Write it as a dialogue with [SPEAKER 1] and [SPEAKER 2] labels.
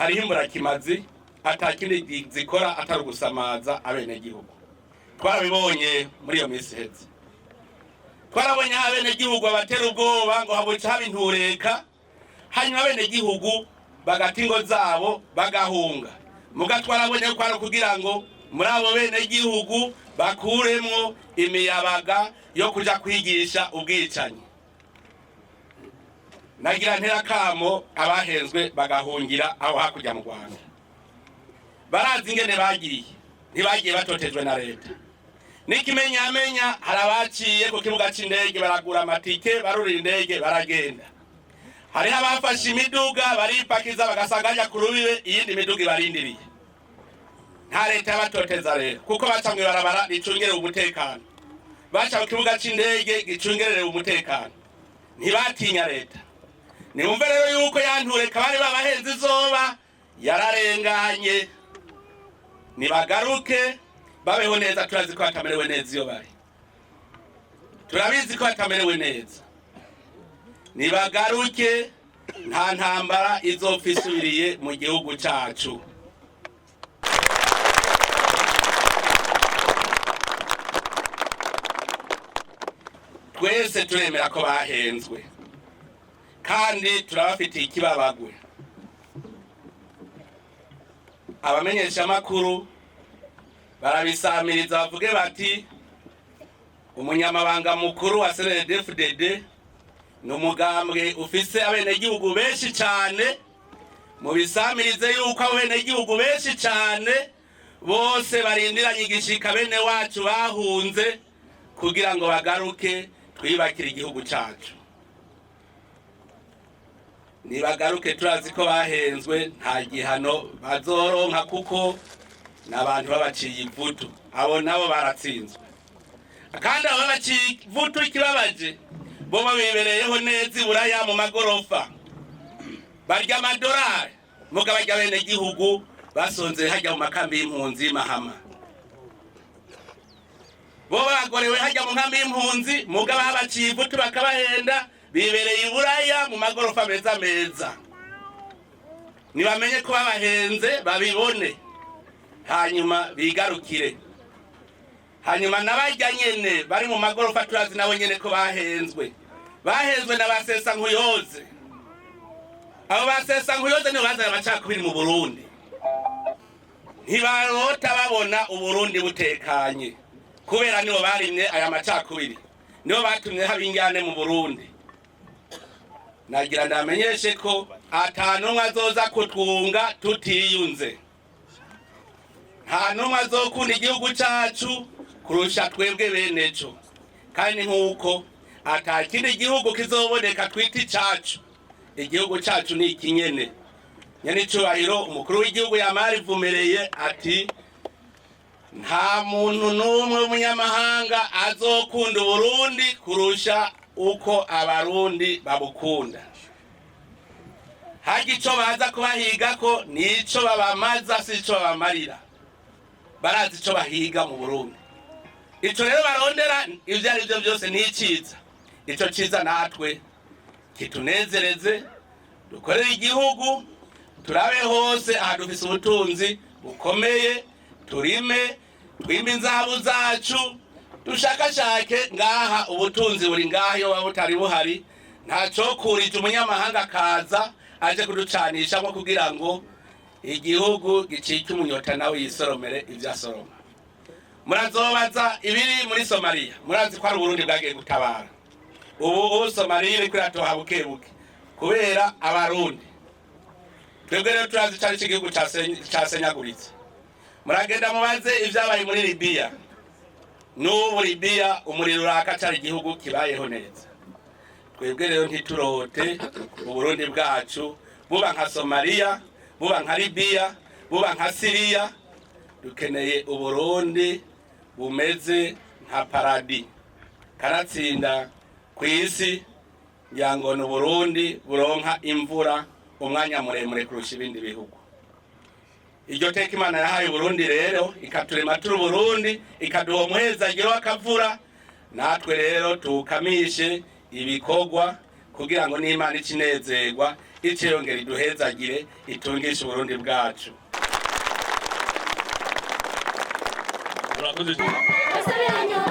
[SPEAKER 1] Hariho imburakimazi atakindi zikora atari ugusamaza abenegihugu. Twarabibonye muri iyo minsi iheze, twarabonye aho abenegihugu babatera ubwoba ngo habuca haba intureka, hanyuma abenegihugu bagata ingo zabo bagahunga. Muga twarabonye ko ari kugira ngo muri abo benegihugu bakuremwo imiyabaga yo kuja kwigisha ubwicanyi. Nagira ntera kamo abahenzwe bagahungira aho hakurya mu Rwanda. Barazi ingene bagiye, ntibagiye batotejwe na leta. N'ikimenyamenya, hari abaciye ku kibuga c'indege baragura amatike, barurira indege baragenda. Hariho abafashe imiduga baripakiza, bagasanga hajya ku rubibe iyindi miduga ibarindiriye. Nta leta yabatoteza rero, kuko baca mw'ibarabara ricungerewe umutekano, baca ku kibuga c'indege gicungererewe umutekano, ntibatinya leta. Nimumve rero yuko yantureka bari babahenze izoba yararenganye. Nibagaruke babeho neza. Turazi ko batamerewe neza iyo bari, turabizi ko batamerewe neza. Nibagaruke, nta ntambara izopfa isubiriye mu gihugu cacu. Twese turemera ko bahenzwe kandi turabafitiye ikibabagwe. Abamenyeshamakuru barabisamiriza, bavuge bati umunyamabanga mukuru wa CNDD-FDD ni umugambwe ufise abenegihugu benshi cane. Mubisamirize yuko abenegihugu benshi cane bose barindiranye igishika bene wacu bahunze kugira ngo bagaruke twiyubakire igihugu cacu. Nibagaruke, turazi ko bahenzwe, nta gihano bazoronka kuko n'abantu babaciye ivutu. Abo nabo baratsinzwe, kandi abo babaciye ivutu, ikibabaje, bo babibereyeho neza iburaya mu magorofa, barya amadorari, muga barya bene gihugu basonzeye hajya mu makambi y'impunzi y'Imahama. Bo bagorewe hajya mu nkambi y'impunzi, muga babaciye ivutu bakabahenda, bibereye iburaya mu magorofa meza meza. Nibamenye ko babahenze, babibone, hanyuma bigarukire. Hanyuma n'abarya nyene bari mu magorofa, turazi nabo nyene ko bahenzwe, bahenzwe na basesa nkuyoze. Abo basesa nkuyoze nibo bazanye amacakubiri mu Burundi. Ntibarota babona Uburundi butekanye, kubera nibo barimye aya macakubiri, nibo batumye haba injyane mu Burundi. Nagira ndamenyeshe ko ata n'umwe azoza kutwunga tutiyunze. Nta n'umwe azokunda igihugu cacu kurusha twebwe beneco, kandi nk'uko ata kindi gihugu kizoboneka twita icacu, igihugu cacu ni ikinyene. Nyenicubahiro umukuru w'igihugu yamarivumereye ati nta muntu n'umwe w'umunyamahanga azokunda Uburundi kurusha uko Abarundi babukunda. Harya ico baza kubahigako nico babamaza, si ico babamarira. Barazi ico bahiga mu Burundi. Ico rero barondera, ivyo ari vyo vyose ni iciza. Ico ciza natwe kitunezereze, dukorere igihugu, turabe hose aha dufise ubutunzi bukomeye, turime, twimbe inzahabu zacu, dushakashake ngaha. Ubutunzi buri ngaha, iyo buba butari buhari ntacokurije umunyamahanga akaza aje kuducanisha nko kugira ngo igihugu gicike umunyota nawe yisoromere ivyo asoroma. Murazobaza ibiri muri Somaliya, murazi ko ari Uburundi bwagiye gutabara. Ubu Somaliya iriko iratoha buke buke kubera Abarundi. Twebwe rero turazi cari c'igihugu casenyaguritse. Muragenda mubaze ivyabaye muri Libiya. N'ubu Libiya umuriro uraka, cari igihugu kibayeho neza. Twebwe rero ntiturote Uburundi bwacu buba nka Somaliya, buba nka Libiya, buba nka Siriya. Dukeneye Uburundi bumeze nka paradi. Kanatsinda ku isi ngira ngo ni Uburundi buronka imvura umwanya muremure kurusha ibindi bihugu. Iryo teka Imana yahaye Uburundi rero, ikaturema turi Uburundi, ikaduha umuhezagiro w'akavura, natwe rero tuwukamishe ibikorwa. Kugira ngo n'Imana icinezerwa, ice yongera iduhezagire, itungishe Uburundi bwacu.
[SPEAKER 2] Urakoze.
[SPEAKER 3] Basubira.